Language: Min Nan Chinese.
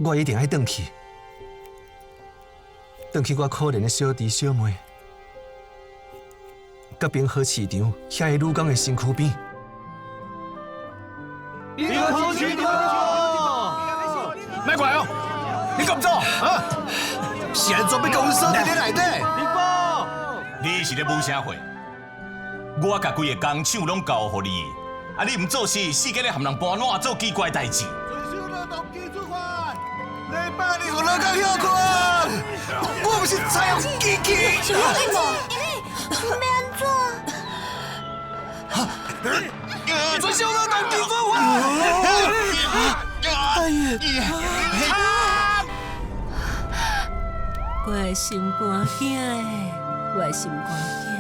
我一定愛轉去，轉去我可憐的小弟小妹，佮平和市場遐个女工的身軀邊。平和市場，莫怪哦，你敢做啊？是按怎欲共阮鎖佇咧內底？你是咧舞啥會？我共規个工廠攏交予你，啊你毋做事，四界咧含人搬爛做奇怪代誌。遵守勞動基準法，禮拜二予勞工歇睏。我毋是採用機器。什麼？欲按怎？遵守勞動基準法。哎呀！我的心肝囝，我的心肝囝。